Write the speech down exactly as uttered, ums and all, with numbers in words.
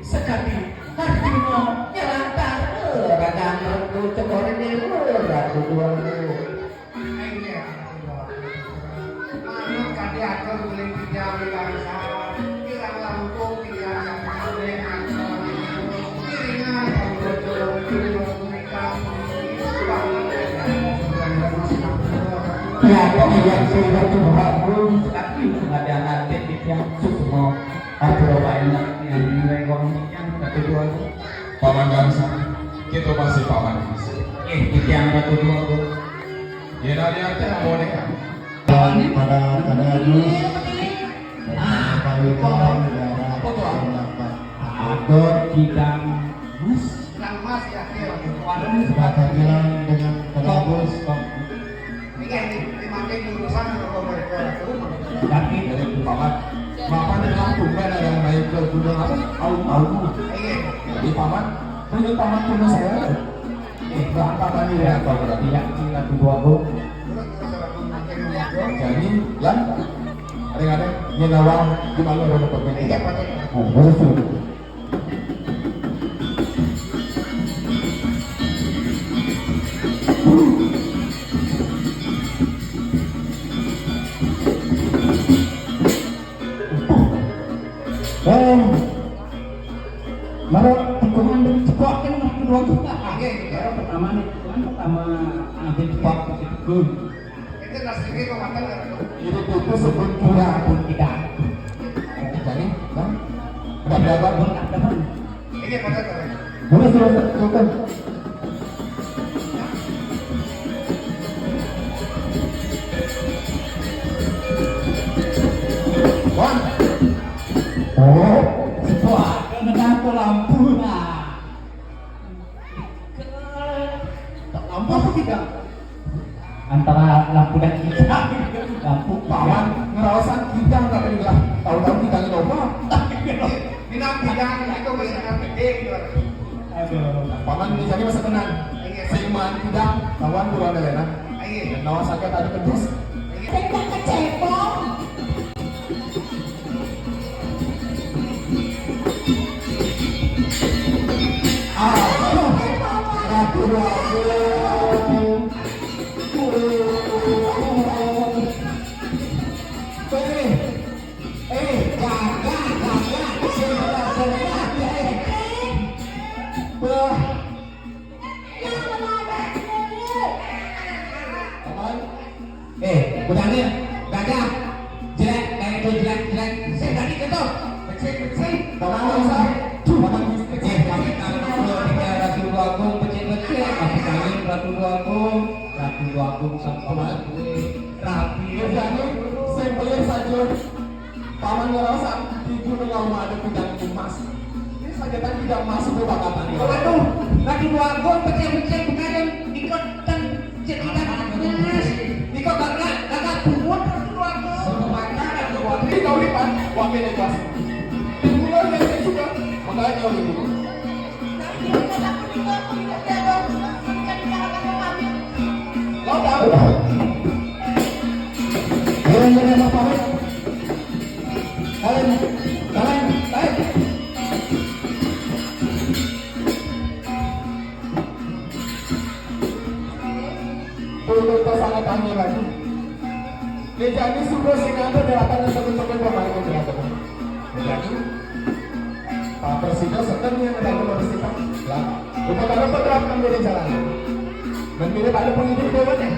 Sekali Arjuna nyelantar, eh, ragan Ratu Cokor Dewa, Ratu Dwaru. Manut kadi atur guling pijam bangsa, kirang langkung titiang sampeyan. Ya, kok iya sih, Ratu Agung, tapi pengadaan adat titiang suksma. Atur apa enak yang diwengkong titiang, Ratu Agung. Paman Gangsar, kita masih paman. Eh, titiang Ratu Agung. Ya, dari atas mau dekat. Dan pada, pada Agus, Pak Wito, negara, Bapak Adot, Kidang, Mas. Kidang Mas, ya, iya. Warung. Bapak bilang dengan pada Agus. Iya, ini, ini makin jurusan kalau mereka itu. Tapi dari Bapak, Bapak adalah tunggal yang baik ke gunung apa? Aum, aum. Iya. Jadi Paman, punya Paman punya saya. Eh, Bang, apa nih ya? Kau berarti ya, Cina Dwagung. Jadi, lan, ada-ada, nyenawa, di mana ada tempat ini? Iya, Pak. Oh, betul. Eh, mara tikungan dan cepak kan nak kedua juga. Oke, baru pertama nih, tikungan pertama ambil cepak ke tikungan. Itu nasi ini kok makan nggak? Ini tuh sebelum kita pun kita. Jadi, kan? Ada berapa? Belum ada, Bang. Ini pada tahu. Boleh, boleh, silakan. Wan. Oh, sebuah kenapa lampu nah. Lampu apa tidak? Antara lampu dan kita, lampu Paman ngerawasan kita nggak pernah tahu-tahu kita ini apa. Ini lampu jangan itu masyarakat gede gitu. Aduh. Paman ini jadi masa tenang. Iya. Sing main tidak kawan kurang ada enak. Iya. Dan nawa sakit tadi pedis. Iya. Kita kecebong. Ah, aduh, aduh. Eh, eh, gagah, gagah. Sudah, sudah, eh. Bah. Aman? Eh, udah nih, gagah. Jelek, kayak itu jelek, jelek. Sing tadi gitu. Becik, becik. Bapak usah. Bapak becik, becik. Tapi kalau tiga Ratu Agung, becik, becik. Tapi kalian Ratu Agung, Ratu Agung sama Aman? Rapi. Jadi, sing beli saja. Paman ngerasa tidur dengan rumah ada bidang emas. Ini saja kan tidak masuk ke bakatan ini. Waduh, Ratu Agung, becik, becik, kemarin ikut dan Jadi kan Mas, Niko karena karena buat keluarga. Sebenarnya kan buat ini kau lipat wakil kelas. Mulai dari saya juga makanya kau ini. Lo tahu? Ayo, ayo, ayo, Bapak, ayo. Kalian, kalian, ayo. Turun ke sana tanya lagi. Jadi sudah sing ada di lapangan teman-teman pemain yang berada. Jadi Pak Presiden sedang yang ada harus kita lah. Kita kalau menerapkan dari jalan. Dan tidak ada penyidik dewan ya.